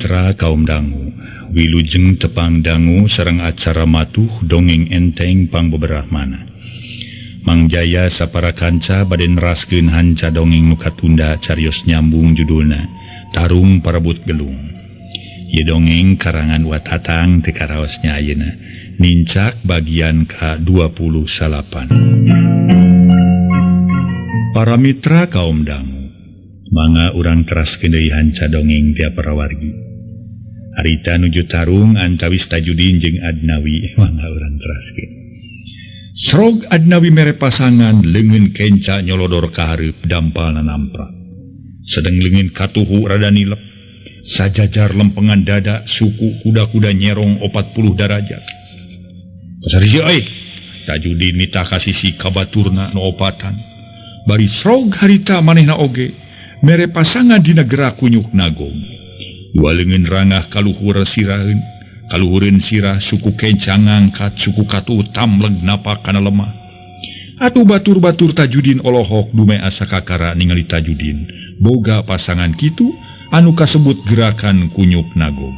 Mitra kaum dangu, wilujeng tepang dangu sareng acara matuh dongeng enteng pangbeberahmana. Mang Jaya sapara kanca bade neraskeun hanca dongeng nu katunda carios nyambung judulna Tarung Parebut Gelung. Ieu dongeng karangan Wa Tatang teu karaosnya ayeuna nincak bagian ka-29. Para mitra kaum dangu, mangga urang teraskeun deui hanca dongeng tiap parawargi. Harita nuju tarung antawis Tajudin jeung Adnawi, mangga urang teraskeun. Srog Adnawi mere pasangan leungeun kenca nyolodor ka hareup dampalna namprak. Sedeng leungeun katuhu rada nilep, sajajar lempengan dada suku kuda-kuda nyerong 40 darajat. Pasar euy, Tajudin nitah ka sisi kabaturna nu opatan. Bari srog harita manehna oge mere pasangan dina gerak kunyuk nagong. Dua leungeun rangah kaluhur siraheun, kaluhureun sirah suku kenca ngangkat suku katuh tamleg napak kana lemah. Atuh batur-batur Tajudin olohok dume asa kakara ningali Tajudin boga pasangan kitu anu kasebut gerakan kunyuk nagong.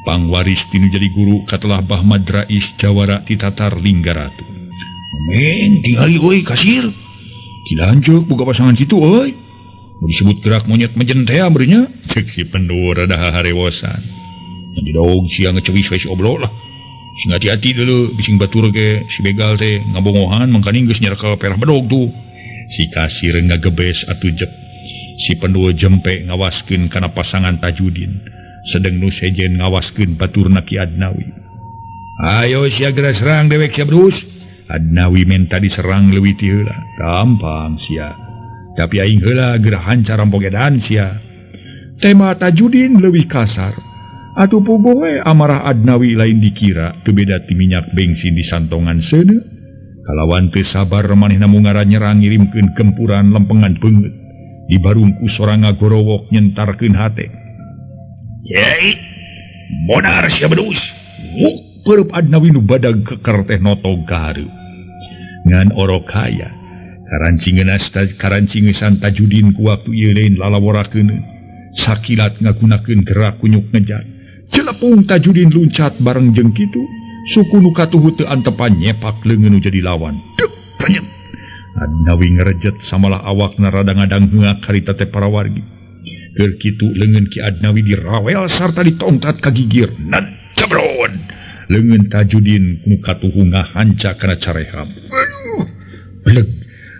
Pangwaris tinu jadi guru katelah Bah Madrais jawara ti Tatar Linggaratu. Men tingali euy kasir. Dilanjut boga pasangan kitu euy. Disebut gerak monyet mejen teh amrinya cek si pendur rada harewosan. Nanti dog sia ngecewis we si oblok lah. Sing hati-hati dulu bising batur ge si begal teh ngabongohan mangkaning geus nyerekel perah bedog tuh. Si kasir ngagebes atuh jep. Si pendur jempe ngawaskeun kana pasangan Tajudin. Sedeng nu sejen ngawaskeun baturna Ki Adnawi. Ayo sia geura serang dewek sia berus. Adnawi menta diserang leuwih ti heula. Gampang sia. Tapi aing heula geura hancar rampok edan sia. Tema Tajudin leuwih kasar. Atuh puguh we amarah Adnawi lain dikira teu beda ti minyak bensin di santongan seuneu. Kalawan teu sabar manehna mungara nyerang ngirimkeun gempuran lempengan beungeut. Dibarung ku sorang ngagorowok nyentarkeun hate. Yei, modar sia bedus. Wuk peureub Adnawi nu badag keker teh notog ka hareup. Ngan orok haya. Karancingesan Tajudin ku waktu ieu lain lalaworakeun. Sakilat ngagunakeun gerak kunyuk ngejat. Celepung Tajudin luncat bareng jeung kitu, suku nu katuhu teu antepan nyepak leungeun nu jadi lawan. Dek kanyet. Adnawi ngerejet samalah awakna rada ngadang heungak harita teh parawargi. Keur kitu leungeun Ki Adnawi dirawel sarta ditongkat ka gigir. Nad jabron. Leungeun Tajudin nu katuhu ngahanca kana careham. Aduh. Beleg.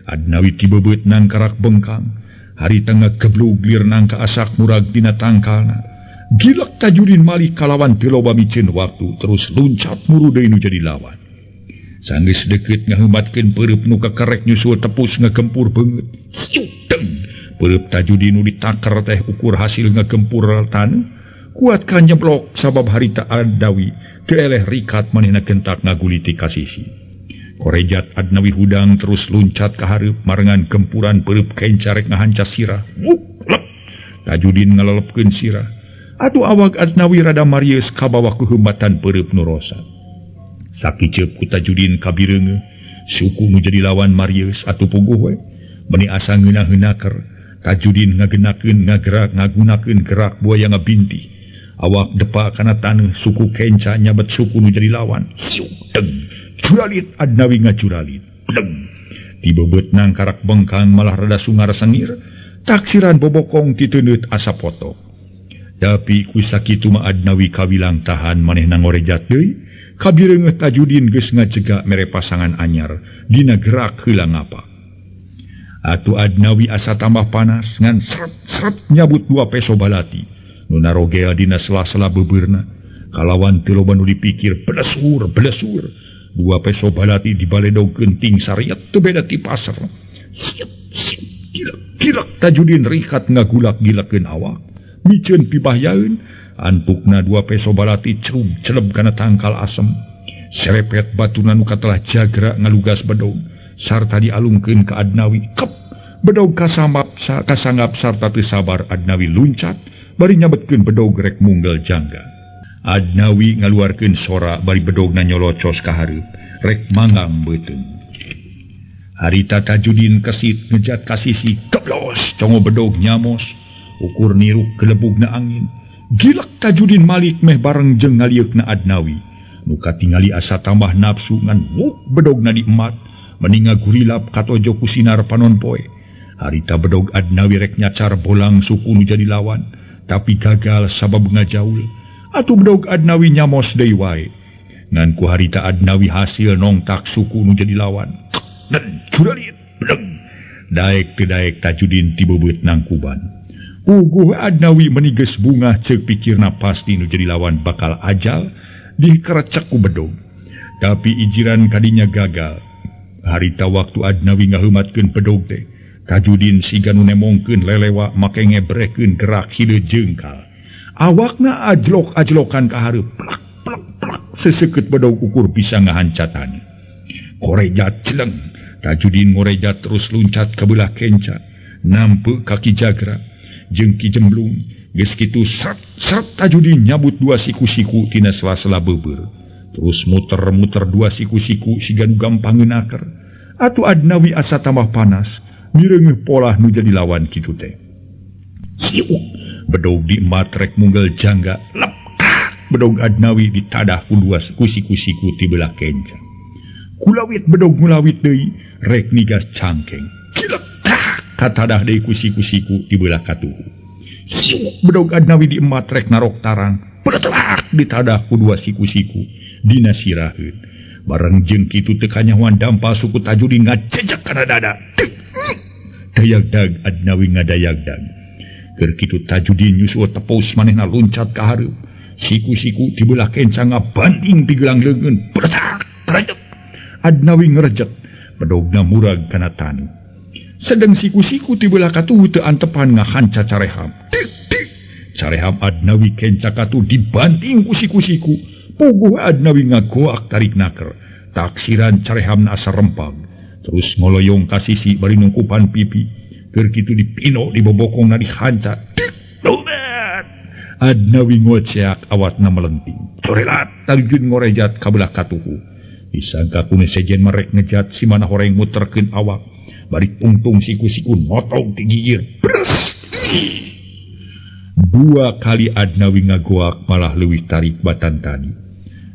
Adnawi tibebeut nangkarak bengkang. Harita ngageblug lir nangka asak murag dina tangkalna. Gilek Tajudin malih kalawan teu loba miceun waktu terus luncat muru deui nu jadi lawan. Sanggeus deukeut ngaheumatkeun peureub nu kakerek nyusul tepus ngagempur beungeut. Siuteng. Peureub Tajudin nu ditaker teh ukur hasil ngagempur taneuh. Kuat ka nyeblok sabab harita Adnawi teu eleh rikat manehna gentak ngaguliti ka sisi. Korejat Adnawi hudang terus luncat ka hareup marengan gempuran peureub kenca rek ngahanca sirah. Wuk lep. Tajudin ngalelepkeun sirah. Atuh awak Adnawi rada marieus kabawa keuheumatan peureub nu rosa. Sakiceup ku Tajudin kabireungeuh, suku nu jadi lawan marieus atuh puguh we. Meuni asa ngeunah-heunaker, Tajudin ngagenakeun ngagerak ngagunakeun gerak buaya ngabintih. Awak depa kana taneuh suku kenca nyabet suku nu jadi lawan. Siuk deng. Juralit Adnawi ngajuralit. Deng. Tibebeut nangkarak bengkang malah rada sungar sengir, taksiran bobokong titeundeut asa potok. Tapi ku sakitu mah Adnawi kawilang tahan manehna ngorejat deui. Kabireungeuh Tajudin geus ngajega mere pasangan anyar dina gerak heula ngapa. Atuh Adnawi asa tambah panas ngan seret-seret nyabut dua peso balati nu narogel dina sela-sela beubeurna. Kalawan teu loba nu dipikir belesur belesur. Dua peso balati dibaledogkeun ting sariet teu beda ti pasar. Siep siep gilek gilek Tajudin rikat ngagulak gilekeun awak. Miceun pibahyaeun antukna dua peso balati cerub celeb kana tangkal asem. Serepet batuna nu katelah jagra ngalugas bedog sarta dialungkeun ka Adnawi. Kep bedog kasanggap sarta teu sabar Adnawi luncat bari nyabetkeun bedog rek munggel jangga. Adnawi ngaluarkeun sora bari bedogna nyolocos ka hareup rek manggang beuteung. Harita Tajudin kesit ngejat ka sisi keblos congo bedog nyamos. Ukur niruh gelebugna angin. Gilek Tajudin Malik meh bareng jeung ngalieukna Adnawi. Nu katingali asa tambah nafsu ngan wuk bedogna di emat, meni ngagurilap katojo ku sinar panon poe. Harita bedog Adnawi rek nyacar bolang suku nu jadi lawan, tapi gagal sabab ngajaul. Atuh bedog Adnawi nyamos deui wae. Ngan ku harita Adnawi hasil nongtak suku nu jadi lawan. Dan curalit bedeg. Daek teu daek Tajudin tibebeut nangkuban. Puguh Adnawi meniges bunga ceuk pikirna pasti nu jadi lawan bakal ajal dikerecek ku bedog. Tapi ijiran kadinya gagal. Harita waktu Adnawi ngaheumatkeun bedog teh, Tajudin siga nu nemongkeun lelewa make ngebrekeun gerak hideut jengkal. Awakna ajlok-ajlokan ka hareup, plak plak plak seseukeut bedog ukur bisa ngahancatan. Korejat celeng, Tajudin ngorejat terus luncat ka beulah kenca, nampe ka Ki Jagra jeung Ki Jemblung. Geus kitu sret sret Tajudin nyabut dua siku-siku tina sela-sela beubeur. Terus muter-muter dua siku-siku siga nu gampangeun aker. Atuh Adnawi asa tambah panas, mireungeuh polah nu jadi lawan kitu teh. Siuk bedog di emat rek munggel jangga, lepkak bedog Adnawi ditadah ku dua siku-siku ti beulah kenca. Kulawit bedog ngulawit deui rek nigas cangkeng. Kilek katadah deui ku siku-siku ti beulah katuhu. Siuk bedog Adnawi di emat rek narok tarang, peretelak ditadah ku dua siku-siku dina siraheun. Bareng jeung kitu teu kanyahoan dampa suku Tajudin ngajejek kana dada. Dayagdag Adnawi ngadayagdag. Keur kitu Tajudin nyusul tepus manehna luncat ka hareup. Siku-siku ti beulah kenca ngabanting pigelang leungeun. Peretak, terejek. Adnawi ngerejet, bedogna murag kana tanu. Sedeng siku-siku ti beulah katuhu teu antepan ngahanca careham. Tik tik. Careham Adnawi kenca katuh dibanting ku siku-siku. Puguh Adnawi ngagoak tarik naker. Taksiran carehamna asa rempag. Terus ngoloyong ka sisi bari nungkupan pipi. Keur kitu dipino dibobokongna dihanca. Tik domet. Adnawi ngoceak awatna melenting. Corelat tarjun ngorejat ka beulah katuhu. Disangka ku nu sejen merek ngejat si mana horeng muterkeun awak. Bari tungtung siku-siku notog ti gigir. Bres! Dua kali Adnawi ngagoak malah leuwih tarik batan tadi.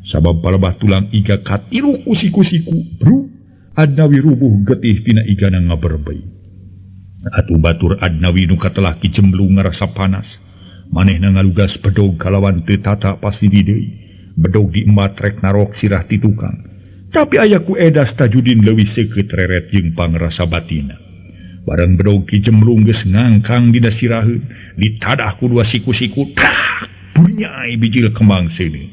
Sabab palebah tulang iga katilu ku siku-siku. Bru! Adnawi rubuh getih tina igana ngaberbei. Atuh batur Adnawi nu katelah Ki Jemblung ngarasa panas. Manehna ngalugas bedog kalawan teu tata pasti di deui. Bedog di emat rek narok sirah ti tukang. Tapi aya ku edas Tajudin leuwih seukeut reret jeung pangrasa batina. Bareng bedog Ki Jemblung geus ngangkang dina siraheun, ditadah ku dua siku-siku, tak bunyai bijil kembang seuneu.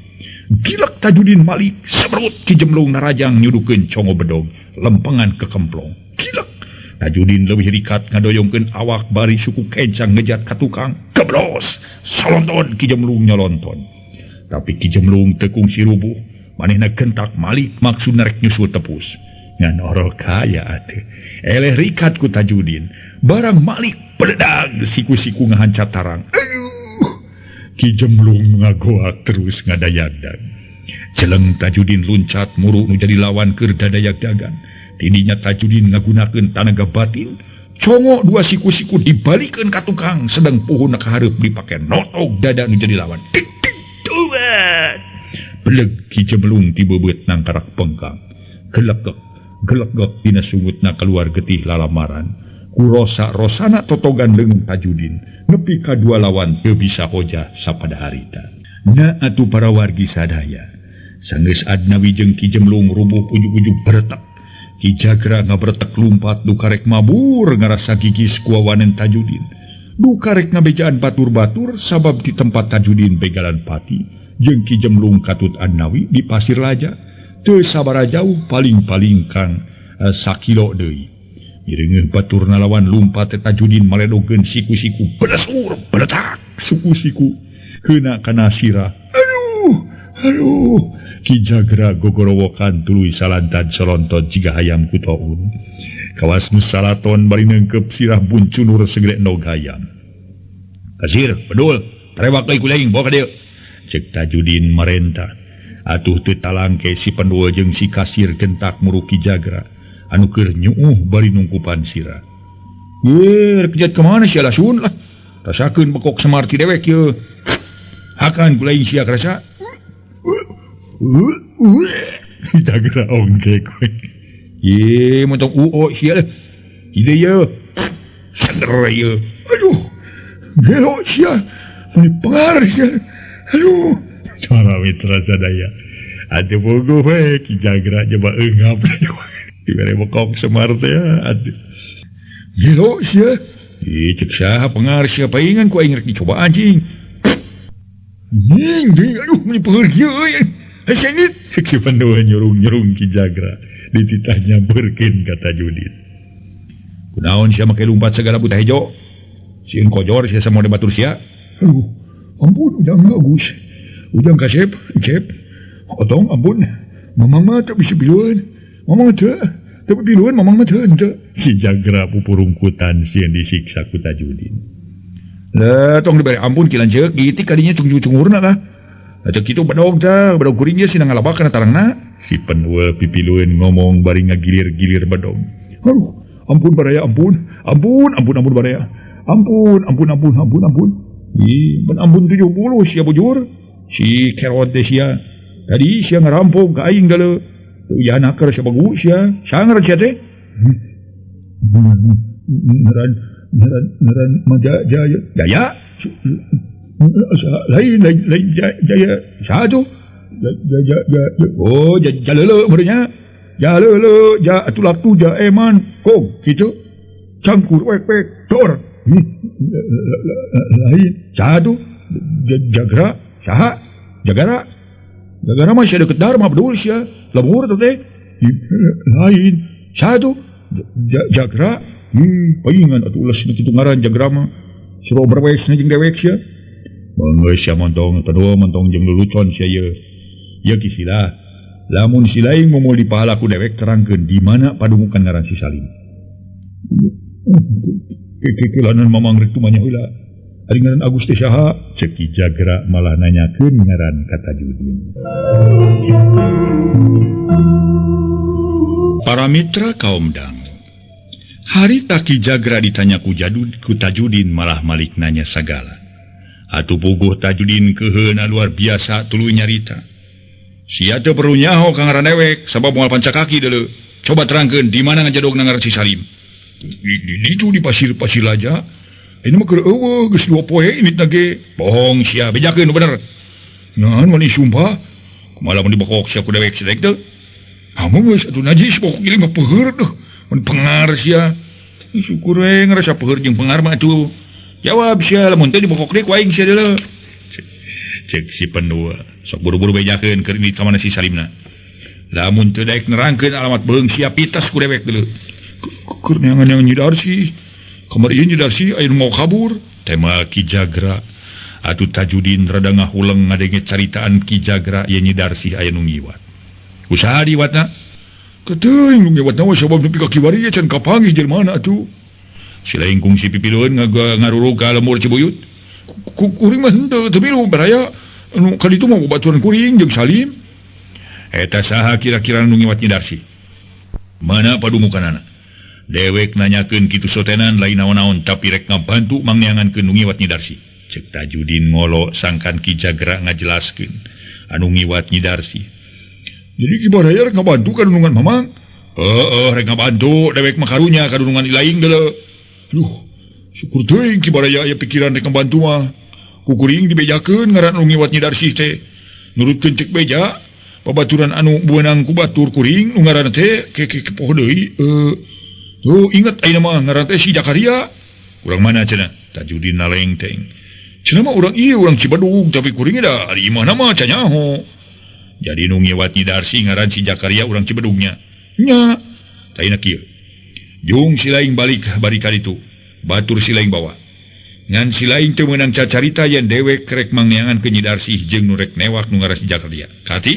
Gilek Tajudin Malik, seberut Ki Jemblung narajang nyudukeun congo bedog, lempengan kekemplong. Gilek Tajudin leuwih rikat ngadoyongkeun awak bari suku kencang ngejat ka tukang, geblos, salonton Ki Jemblung nyolonton. Tapi Ki Jemblung teu kungsi rubuh. Manehna gentak Malik maksudna rek nyusul tepus. Ngan orok kaya atuh. Eleh rikat ku Tajudin. Barang Malik peledag siku-siku ngahanca tarang. Ayuh. Ki Jemblung ngagoak terus ngadayagdag. Celeng Tajudin luncat muru nu jadi lawan keur dadayagdagan. Tidinya Tajudin ngagunakeun tanaga batin. Congo dua siku-siku dibalikeun ka tukang sedang puhuna ka hareup dipake notog dada nu jadi lawan. Tik tik tubat. Beleg Ki Jemblung tibebeut nangkarak pengkang. Gelegek, gelegek dina sungutna keluar getih lalamaran. Ku rosa-rosana totogan leungeun Tajudin, nepi ka dua lawan teu bisa hojah sapada harita. Na atuh para wargi sadaya. Sanggeus Adnawi jeung Ki Jemblung rubuh ujug-ujug beretek. Ki Jagra ngabretek lumpat dukarek mabur ngarasa gigis ku wawanen Tajudin. Dukarek ngabejaan batur-batur sabab di tempat Tajudin begalan pati. Jeung Ki Jemblung katut Adnawi di Pasir Laja teu sabara jauh paling-paling kang sakilo deui. Mireungeuh batur nalawan lumpat teh Tajudin maledogeun siku-siku bedesur beletak suku-siku keuna kana sirah. Aduh, aduh. Ki Jagra gogorowokan tuluy salantan solonton jiga hayam kutoun. Kawas nu salaton bari neungkeup sirah buncunur segede endog hayam. Kasir, bedul, tarewak deui ku aing bawa ka dieu. Cek Tajudin marenta. Atuh teu talangke si pendul jeung si kasir gentak muru Ki Jagra anu keur nyuuh bari nungkupan sirah. Ye, rek jat ka mana sia lasun lah. Rasakeun bekok Semar ti dewek ye. Hakan ku lain sia karasa. Ki Jagra ongkek we. Ye montong uo sia leh. Ide ye. Saner ye. Aduh. Gelo sia. Meni pengar sia. Aduh. Cara mitra sadaya. Aduh bogo we Ki Jagra coba eungap. Dibere bokong Semar teh aduh. Gelo sia. Ih cek saha pengar sia paingan ku aing rek dicoba anjing. Nying deui aduh meni peueur kieu euy. Hesengit cek si Pandewa nyurung-nyurung Ki Jagra dititah nyamperkeun ka Tajudin. Kunaon sia make lumpat segala buta hejo? Sieun kojor sia samode batur sia. Aduh, ampun ujang Agus. Ujang kasep, cep. Otong ampun. Mamang mah teu bisa piluan. Mamang teu, teu piluan mamang mah teu henteu. Ki Jagra pupurungkutan sieun disiksa ku Tajudin. Lah tong dibere ampun ki lanceuk gitik kadinya cungcungurna tah. Atuh kitu bedog tah, bedog kuring ge sina ngalabak kana tarangna. Si Penua pipilueun ngomong bari ngagilir-gilir bedog. Aduh, ampun baraya ampun. Ampun, ampun, ampun baraya. Ampun, ampun, ampun, ampun, ampun. Ih, ban ampun 70 sia bujur. Si kerot teh sia. Tadi sia ngarampok ka aing deuleu. Ya naker sia bagus sia. Sangar sia teh. Ngaran ngaran ngaran Maja Jaya. Jaya. Lain lain lain Jaya. Saha tuh? Jaya Jaya. Oh, jalele meureunnya. Jalele ja atuh laktu ja eman. Kog kitu. Cangkur wek wek dor. Lain saha tuh? Jagra saha? Jagara. Jagara mah sia deukeut Dharma bedul sia. Lembur teh teh. Lain saha tuh? Jagra. Paingan atuh ulas nu kitu ngaran Jagra mah. Suro berwes jeung dewek sia. Geus sia montong tadua montong jeung lulucon sia ieu. Ieu ki sila. Lamun si lain moal dipahala ku dewek terangkeun di mana padumukan ngaran si Salim. Kekekelanan mamang rek tumanya heula. Ari ngaran Agus teh saha? Ceuk Ki Jagra malah nanyakeun ngaran ka Tajudin. Para mitra kaum dang. Harita Ki Jagra ditanya ku Jadud ku Tajudin malah malik nanya sagala. Atuh puguh Tajudin keuheuna luar biasa tuluy nyarita. Sia teu perlu nyaho ka ngaran dewek sabab moal pancakaki deuleu. Coba terangkeun di mana ngajadogna ngaran si Salim. Di itu di pasir-pasir aja. Ini mah keur eueuh geus 2 poe ini teh ge. Bohong sia bejakeun nu bener. Naon wani sumpah? Kumaha lamun dibekok sia ku dewek sia teh? Amun geus atuh najis bokok ieu mah peuheur deuh. Mun pengar sia. Syukur we ngarasa peuheur jeung pengar mah atuh. Jawab sia lamun teh dibokok deui ku aing sia deuleu. Cek si Pendua. Sok buru-buru bejakeun keur ini ka mana si Salimna. Lamun teu daek nerangkeun alamat beuheung sia pites ku dewek deuleu. Keur neangan yang Nyidarsi. Kamar ieu Nyidarsi aya nu mau kabur. Tema Ki Jagra. Atuh Tajudin rada ngahuleng ngadenge caritaan Ki Jagra ye Nyidarsi aya nu ngiwat. Usaha diwatna? Keteuing nu ngiwatna we sabab nepi ka kiwari ge can kapanggih jelema atuh. Si lain kungsi pipilueun ngarurug ka lembur Cibuyut. Kuring mah henteu teu milu baraya anu ka ditu mah babaturan kuring jeung Salim. Eta saha kira-kira nu ngiwat Nyidarsi? Mana padumukanana? Dewek nanyakeun kitu sotenan lain naon-naon tapi rek ngabantu mangneangankeun nu ngiwat Nyidarsi. Cek Tajudin ngolo sangkan Ki Jagra ngajelaskeun anu ngiwat Nyidarsi. Jadi Ki Baraya rek ngabantu kadunungan mamang? Heeh, rek ngabantu dewek mah karunya kadunungan ilaing deuleu. Duh, syukur teuing Ki Baraya aya pikiran rek ngabantu mah. Ku kuring dibejakeun ngaran anu ngiwat Nyidarsi teh. Nurutkeun cek beja, babaturan anu beunang ku batur kuring nu ngaranna teh kepoho deui. Tuh inget ayeuna mah ngaran teh si Jakaria. Urang mana cenah? Tajudin nalengteng. Cenah mah urang ieu urang Cibadug tapi kuring da ari imahna mah can nyaho. Jadi nu ngiwat Nyidarsi ngaran si Jakaria urang Cibadugnya. Nya. Taina kieu. Jung si laing balik bari ka ditu. Batur si laing bawa. Ngan si laing teu meunang cacarita yen dewek rek mangneangan ke Nyidarsi jeung nu rek newak nu ngaran si Jakaria. Kati?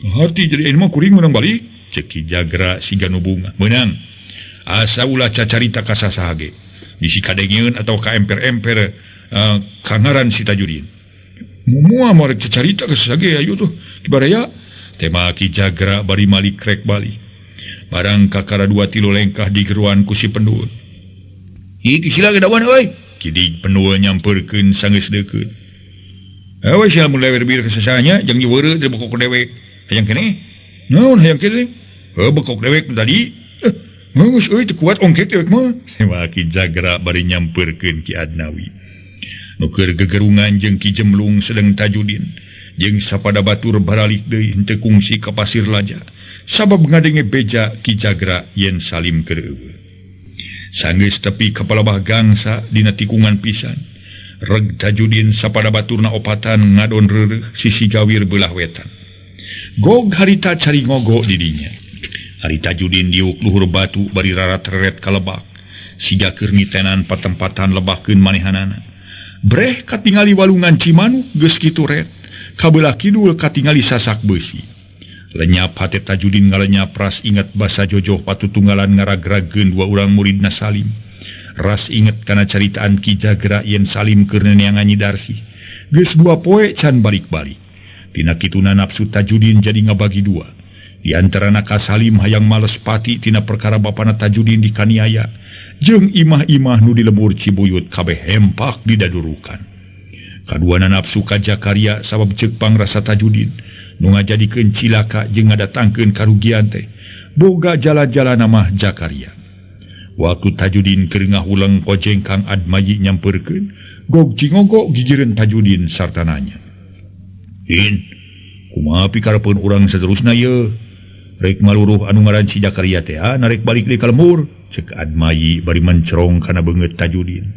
Harti jadi ayeuna mah kuring meunang balik. Ceuk Ki Jagra siga nu bunga. Meunang. Asa ulah cacarita ka sasaha ge. Bisi kadengeun atau ka emper-emper kangaran si Tajudin. Moal mah rek cacarita ka sasaha ge ayo tuh. Ki Baraya tema Ki Jagra bari malik rek balik. Barang kakara 2-3 lengkah digeruan ku si Pendul. Ih, sila ge dawan euy. Kidig Pendul nyamperkeun sanggeus deukeut. Awe sia mun lewer bir kesasanya jeung diweureuh di bekok dewek. Hayang keneh? Naon hayang keneh? Heuh bekok dewek tadi. Geus euy teu kuat ongkek dewek mah. Sewa Ki Jagra bari nyampeurkeun Ki Adnawi. Nu keur gegerungan jeung Ki Jemlung sedeng Tajudin jeung sapada batur baralik deui henteu kungsi ka Pasir Laja. Sabab ngadenge beja Ki Jagra yen Salim keur eueuh. Sanggeus tepi ka palebah gangsa dina tikungan pisan. Reg Tajudin sapada baturna opatan ngadon reureuh sisi gawir belah wetan. Gog harita cari ngogo didinya. Ari Tajudin diuk luhur batu bari rarat-reret ka lebak. Siga keur nitenan patempatan lebahkeun manehanana. Breh katingali walungan Cimanuk geus kitu ret. Kabelah kidul katingali sasak beusi. Lenyap hate Tajudin ngalenyap ras inget basa jojoh patutunggalan ngaragrageun dua urang muridna Salim. Ras inget kana caritaan Ki Jagra yen Salim keur neneangan Nyi Darsih. Geus dua poe can balik-balik. Tina kituna nafsu Tajudin jadi ngabagi dua. Di antarana ka Salim hayang males pati tina perkara bapana Tajudin dikaniaya jeung imah-imah nu di lembur Cibuyut kabeh hempak didadurukan. Kaduana nafsu ka Jakaria sabab ceuk pangrasa Tajudin nu ngajadikeun cilaka jeung ngadatangkeun karugian teh. Boga jala-jalana mah Jakaria. Waktu Tajudin keur ngahuleng kojeng Kang Admayi nyampeurkeun, gog cingogo gigireun Tajudin sarta nanya. "In, kumaha pikarepeun urang saterusna yeuh? Rek maluruh anu ngaran si Jakaria teh narek balik deui ka lembur?" Ceuk Admayi bari mencerong kana beungeut Tajudin.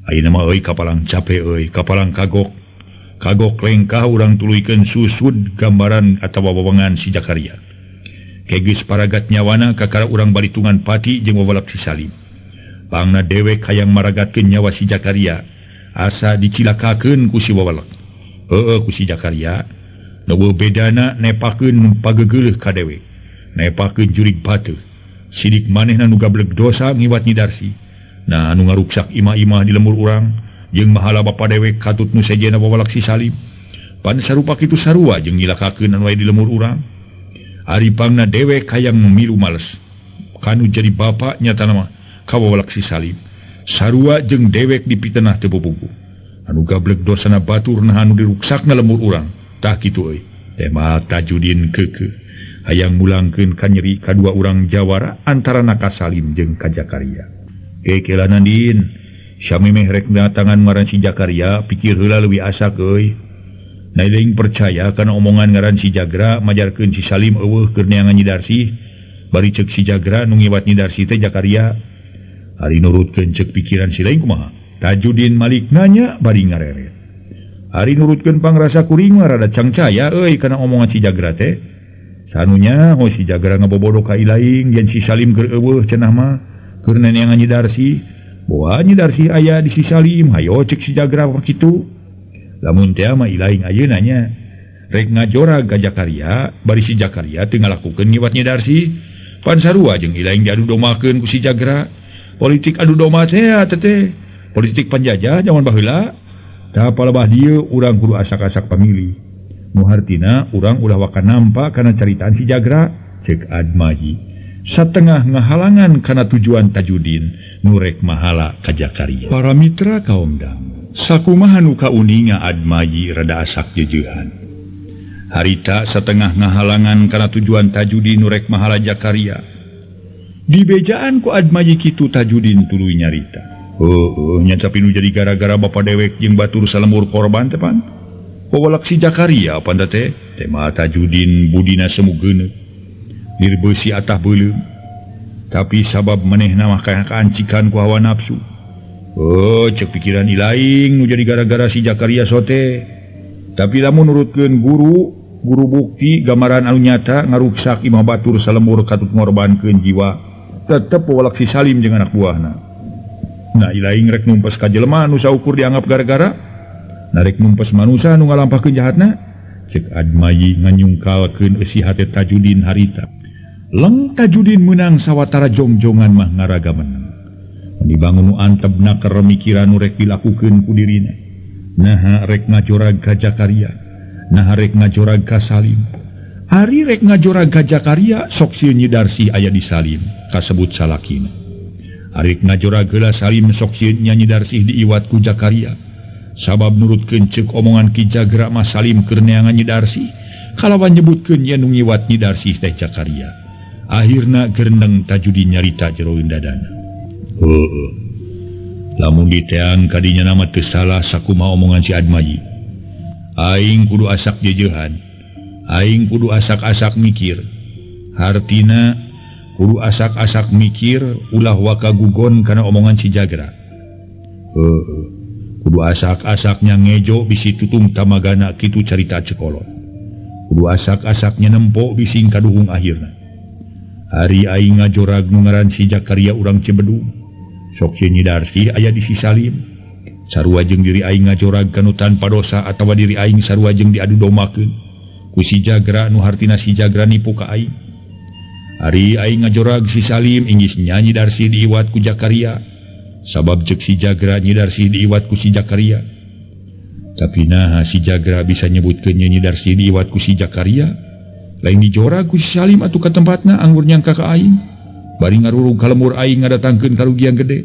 Ayeuna mah euy kapalang cape euy, kapalang kagok. Kagok lengkah urang tuluykeun susud gambaran atawa wewengan si Jakaria. Kegeus paragat nyawana kakara urang balitungan pati jeung wawalak si Salim. Pangna dewek hayang maragatkeun nyawa si Jakaria, asa dicilakakeun ku si wawalak. Heueuh ku si Jakaria, nu bedana nepakeun pagegeuleuh ka dewek, nepakeun jurig bateuh. Sidik manehna nu gableg dosa ngiwat Nyi Darsih. Nah anu ngaruksak imah-imah di lembur urang jeung mahala bapa dewek katut nu sejenna wawalak si Salim. Pan sarupa kitu sarua jeung nyilakakeun anu aya di lembur urang. Ari pangna dewek hayang memilu males kanu jadi bapa nyatana mah ka wawalak si Salim. Sarua jeung dewek dipitenah teu pupugu. Anu gableg dosana batur nah anu diruksakna lembur urang. Tah kitu euy. Tema Tajudin keukeuh hayang mulangkeun ka nyeri kadua urang jawara antarana ka Salim jeung ka Jakaria. Kekelanan din, samemeh rek datangan ngaran si Jakaria pikir heula leuwih asak euy. Nailing percaya kana omongan ngaran si Jagra majarkeun si Salim eueuh keur neangan Nyi Darsih, bari ceuk si Jagra nu ngiwat Nyi Darsih teh Jakaria. Ari nurutkeun ceuk pikiran si lain kumaha? Tajudin Malik nanya bari ngareret. Ari nurutkeun pangrasa kuring mah rada cangcaya euy kana omongan si Jagra teh. Sanunya oh si Jagra ngabobodo ka ilaing yen si Salim keur eueuh cenah mah keur neangan Nyi Darsih. Boa Nyi Darsih aya di si Salim, hayo ceuk si Jagra kitu. Lamun teh mah ilaing ayeuna nya rek ngajora ka Jakaria bari si Jakaria teu ngalakukeun ngiwat Nyi Darsih. Pan sarua jeung ilaing diadu domakeun ku si Jagra. Politik adu doma teh teh politik panjajah jaman baheula. Tah palebah dieu urang kudu asak-asak pamilih. Nu hartina urang ulah waka nampa kana caritaan si Jagra ceuk Admayi. Satengah ngahalangan kana tujuan Tajudin nu rek mahala ka Jakaria. Para mitra kaum dang, sakumaha nu kauninga Admayi rada asak jeujehan. Harita satengah ngahalangan kana tujuan Tajudin nu rek mahala Jakaria. Dibejaan ku Admayi kitu Tajudin tuluy nyarita. Heueuh nya tapi nu jadi gara-gara bapa dewek jeung batur salembur korban teh pan. Wawalak si Jakaria pan teh tema Tajudin budina semu geuneuk. Nirbeusi atah beuleum. Tapi sabab manehna mah kaancikan ku hawa nafsu. Oh, cek pikiran ilaing nu jadi gara-gara si Jakaria sote. Tapi lamun nurutkeun guru bukti gambaran anu nyata ngaruksak imah batur salembur katut ngorbankeun jiwa. Tetep wawalak si Salim jeung anak buahna. Nah ilaing rek numpes ka jelema nu saukur dianggap gara-gara, narek numpes manusa nu ngalampahkeun jahatna. Cek Admayi nganyungkalkeun eusi hate Tajudin harita. Leng Tajudin meunang sawatara jongjongan mah ngaraga menang. Dibangun nu antebna keur mikiran nu rek dilakukeun ku dirina. Naha rek ngajorag ka Jakaria, naha rek ngajorag ka Salim. Ari rek ngajorag ka Jakaria sok sieun Nyi Darsih aya di Salim kasebut salakina. Ari rek ngajorag heula Salim sok sieun Nyi Darsih diiwat ku Jakaria. Sabab nurutkeun ceuk omongan Ki Jagra mah Salim keur neangan Nyi Darsih kalawan nyebutkeun yen nu ngiwat Nyi Darsih teh Jakaria. Akhirna gerendeng Tajudin nyarita jeroeun dadana. Heueuh. Lamun diteang kadinya nama teu salah sakumaha omongan si Admayi. Aing kudu asak jejeuhan. Aing kudu asak-asak mikir. Hartina kudu asak-asak mikir ulah waka gugon kana omongan si Jagra. Heueuh. Kudu asak-asaknya ngejo bisi tutung tamagana kitu carita cekolot. Kudu asak-asaknya nempo bising kaduhung akhirna. Ari aing ngajorag nu ngaran si Jakaria urang Cibedug. Sok si Nyi Darsih aya di si Salim. Sarua jeung diri aing ngajorag kanu tanpa dosa atawa diri aing sarua jeung diadu dombakeun ku si Jagra nu hartina si Jagra nipu ka aing. Ari aing ngajorag si Salim inggis nya Nyi Darsih diiwat ku Jakaria. Sabab ceuk si Jagra Nyi Darsih diiwat ku si Jakaria. Tapi naha si Jagra bisa nyebutkeun Nyi Darsih diiwat ku si Jakaria? Lain dijorag ku si Salim atuh ka tempatna anggur nyangka ka aing. Bari ngarurug ka lembur aing ngadatangkeun karugian gede.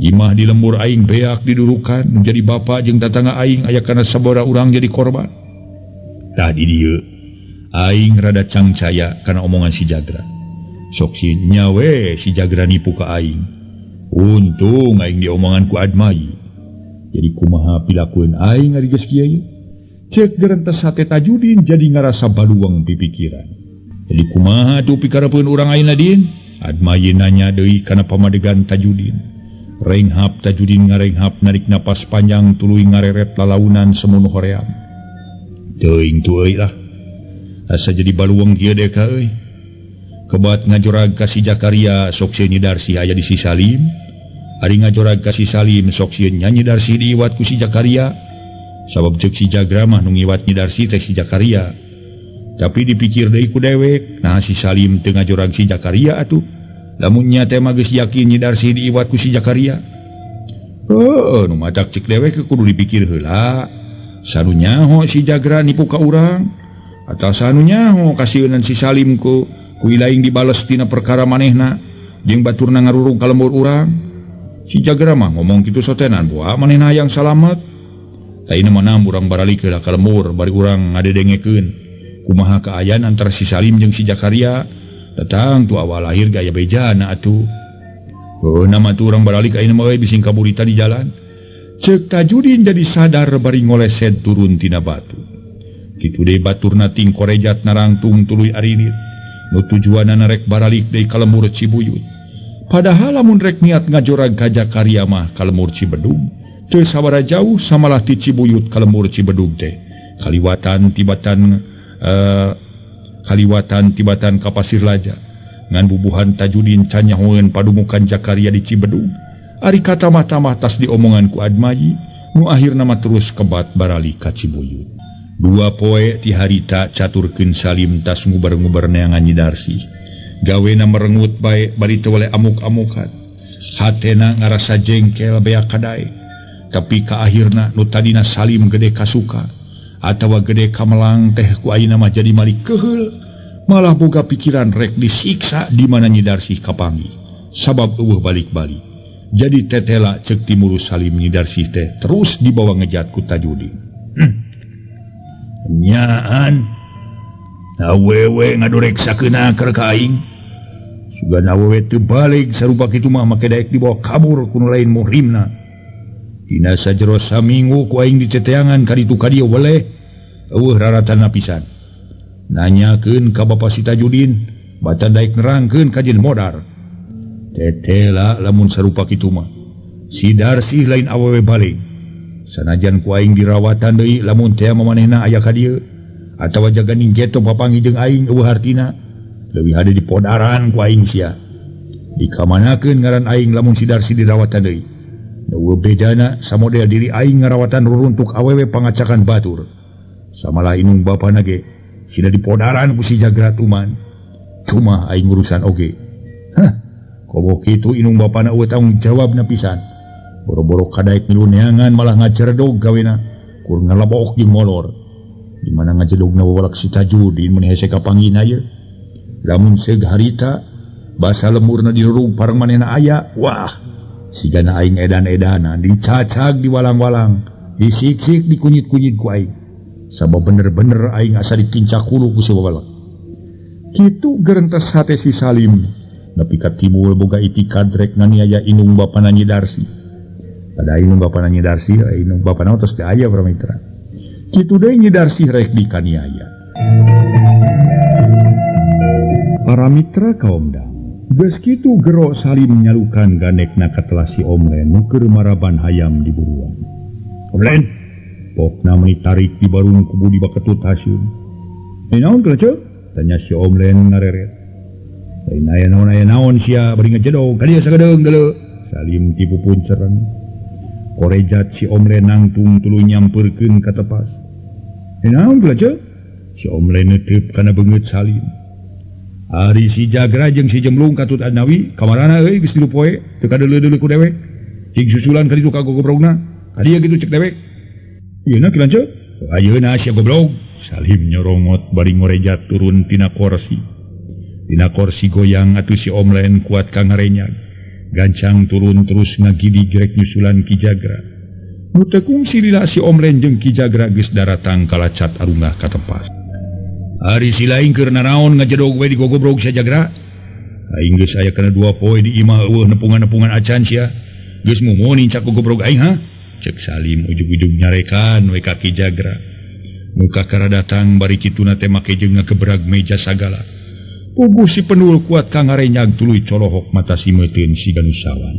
Imah di lembur aing beak didurukan menjadi bapa jeung tatangga aing aya kana sabaraha urang jadi korban. Tah di dieu aing rada cangcaya kana omongan si Jagra. Sok si nyawe si Jagra nipu ka aing. Untung aing diomongan ku Admayi. Jadi kumaha pilakueun aing ari geus kieu ieu? Ceuk gerentes hate Tajudin jadi ngarasa baluang pipikiran. Jadi kumaha tuh pikarepeun urang ayeuna Din? Admayi nanya deui kana pamadegan Tajudin. Renghap Tajudin ngarenghap narik napas panjang tuluy ngareret lalaunan semono hoream. Teuing tuh euy lah. Asa jadi baluang kieu deh ka euy. Kebat ngajorag ka si Jakaria sok sieun Nyi Darsih aya di si Salim. Ari ngajorag ka si Salim sok sieun nya Nyi Darsih diiwat ku si Jakaria. Sabab ceuk si Jagra mah nu ngiwat Nyi Darsih teh si Jakaria. Tapi dipikir deui ku dewek, nah si Salim teu ngajorag si Jakaria atuh. Lamun nya teh mah geus yakin Nyi Darsih diiwat ku si Jakaria. Heueuh, nu matak ceuk dewek kudu dipikir heula. Sanu nyaho si Jagra nipu ka urang atawa sanu nyaho kasieunan si Salim ku ilaing dibales tina perkara manehna jeung baturna ngarurug ka lembur urang. Si Jagra mah ngomong kitu sotenan boa manehna hayang salamet. Taina mah nam urang baralik heula ka lembur bari urang ngadedengekeun kumaha kaayaan antara si Salim jeung si Jakaria. Datang tu awal lahir gaya bejana atuh. Heuh nama tu urang baralik ayeuna mah euy bising kaburita di jalan. Ceuk Tajudin jadi sadar bari ngoleset turun tina batu. Kitu deui baturna ting korejat narangtung tuluy arinit. Nu tujuanana rek baralik deui ka lembur Cibuyut. Padahal lamun rek niat ngajorag ka Jakaria mah ka lembur Cibedug, teu sabaraha jauh samalah ti Cibuyut ka lembur Cibedug teh. Kaliwatan tibatan ka Pasir Laja. Ngan bubuhan Tajudin can nyahoeun padumukan Jakaria di Cibedug. Ari katamah-tamah tas diomongan ku Admayi, nu akhirna mah terus kebat baralik ka Cibuyut. Dua poe ti harita caturkeun Salim tas ngubar-ngubar neangan Nyi Darsih. Gawena merengut bae bari teu weleh amuk-amukan. Hatena ngarasa jengkel beak kadae. Tapi ka akhirna nu tadina Salim gede kasuka atawa gede kamelang teh ku ayeuna mah jadi malik keheul. Malah boga pikiran rek disiksa di mana Nyi Darsih kapanggih. Sabab eueuh balik-balik. Jadi tetela ceuk timuru Salim Nyi Darsih teh terus dibawa ngejat ku Tajudin. Nyaan awewe ngadureksakeun akar ka aing. Sugan awewe teu balik sarupa kitu mah make daek dibawa kabur ku nu lain muhrimna. Dina sajero saminggu ku aing diteteangan ka ditu ka dieu weleh eueuh raratana pisan. Nanyakeun ka bapa si Tajudin batan daek nerangkeun ka jeung modar. Tetela lamun sarupa kitu mah. Si Darsih lain awewe balik. Sanajan ku aing dirawatan deui lamun teh mamanehna aya ka dieu atawa jaganing geto papanggih jeung aing eueuh hartina leuwih hade dipodaran ku aing sia. Dikamanakeun ngaran aing lamun si Darsih dirawatan deui. Eueuh bedana samodel diri aing ngarawatan ruruntuk awewe pangacakan batur. Samalah inung bapana ge sina dipodaran ku si Jagra Tuman. Cuma aing urusan oge. Hah, komo kitu inung bapana eueuh tanggung jawabna pisan. Boro-boro kadaek milu neangan malah ngajeredog gawena kur ngalebok jeung molor. Di mana ngajedogna wawalak si Tajudin mun hese kapanggihna ieu. Lamun seug harita basa lemurna dirurug pareng manehna aya, wah sigana aing edan-edanan dicacag di walang-walang Disiksik dikunyit-kunyit ku aing. Sabab bener-bener aing asa ditincak hulu ku si babalak. Kitu gerentes hate si Salim. Nepi ka timul boga itikad rek nganiaya indung bapana Nyi Darsi. Pada indung bapana Nyi Darsi, indung bapana tos teu aya para mitra. Kitu deui Nyi Darsi rek dikaniaya. Para mitra kaum geus kitu gero Salim nyalukan ganekna ka telah si Omlen nu keur maraban hayam di buruan. Omlen, pokna meuni tarik di barung ku Budi Baketut haseun. Naon teh? Tanya si Omlen ngareret. Lain aya naon aya naon sia bari ngejedog ka dieu sagedeung deuleu. Salim ti pupunceran. Korejat si Omlen nangtung tuluy nyampeurkeun ka tepas. Naon teh? Si Omlen neuteub kana beungeut Salim. Ari si Jagra jeung si Jemlung katut Adnawi kamarana euy geus 3 poe teu kadeuleu-deuleu ku dewek. Cing susulan ka ditu ka gogobrogna. Ka dieu kitu cek dewek. Ieuna ki lanceuk. Ayeuna sia goblog. Salim nyorongot bari ngorejat turun tina korsi. Tina korsi goyang atuh si Omlen kuat ka ngarenyag. Gancang turun terus ngagidi rek nyusulan Ki Jagra. Nu teu kungsi lila si Omlen jeung Ki Jagra geus daratang kalacat arungah ka tepas. Ari si lain keur naraon ngajedog we di gogobrog sia Jagra. Aing geus aya kana 2 poe di imah eueuh nepungan-nepungan acan sia. Geus mumun nincak gogobrog aing ha? Cek Salim ujug-ujug nyarekan we ka Ki Jagra. Nu kakara datang bari kituna teh make jeung ngagebrag meja sagala. Puguh si penul kuat ka ngarenyag tuluy colohok mata si meuteun siga nu sawan.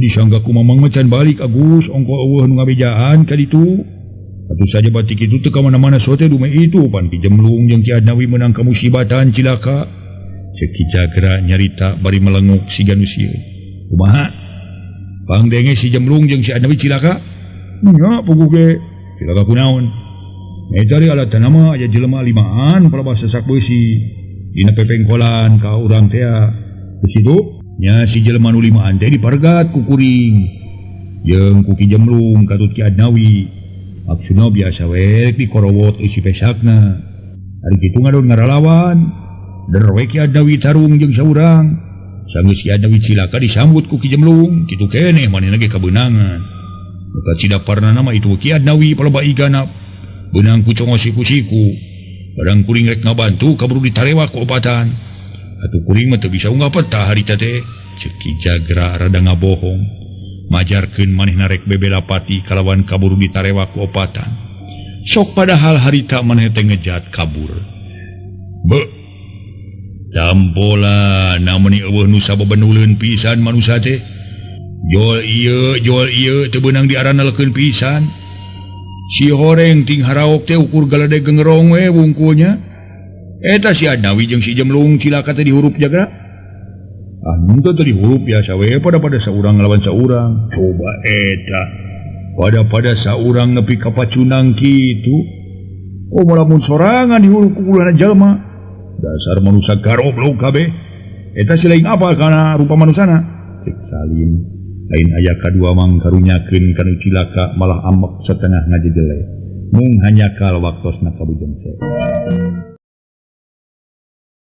Disangga ku mamang mah can balik Agus ongko eueuh nu ngabejaan ka ditu. Atuh saja batik itu teu ka mana-mana sote dume itu pan Ki Jemlung jeung Ki Adnawi meunang kamusibatan cilaka. Ceuk Ki Jagra nyarita bari melenguk siga nu sieun. Kumaha? Pangdenge si Jemlung jeung si Adnawi cilaka? Nya puguh ge. Cilaka kunaon? Eta ari alatan mah aya jelema limaan palebah sasak beusi. Dina pepengkolan ka urang tea. Geus kitu nya si jelema nu limaan teh dipargat ku kuring. Jeung ku Ki Jemlung katut Ki Adnawi. Maksudna biasa we dikorowot isi pesakna. Ari kitu ngadon ngaralawan. Der we Ki Adnawi tarung jeung saurang. Sanggeus Ki Adnawi cilaka disambut ku Ki Jemlung, kitu keneh manehna ge kabeunangan. Muka cidaparna mah itu Ki Adnawi palebah igana beunang ku congo siku-siku. Barang kuring rek ngabantu kaburu ditarewa ku opatan. Atuh kuring mah teu bisa unggah petah harita teh. Ceuk Ki Jagra rada ngabohong. Majarkeun manehna rek bebela pati kalawan kaburu ditarewa ku opatan. Sok padahal harita maneh teh ngejat kabur. Be. Tampola nameni eueuh nu sabebenuleun pisan manusa teh. Jol ieu teu beunang diaranalkeun pisan. Si horeng ting haraok teh ukur galede gengerong we wungkulnya. Eta si Adnawi jeung si Jemlung cilaka teh dihurup Jagra. Ah, henteu teh dihurup biasa we pada-pada saurang ngalawan saurang. Coba eta. Pada-pada saurang nepi ka pacunang kitu. Oh, lamun sorangan dihurup ku kulana jalma. Dasar manusia garoblog kabeh. Eta si lain apa kana rupa manusana? Cek Salim. Lain aya kadua mang karunyakeun kanu cilaka malah amek satengah ngajejele. Mung hanyakal waktosna kabujeng.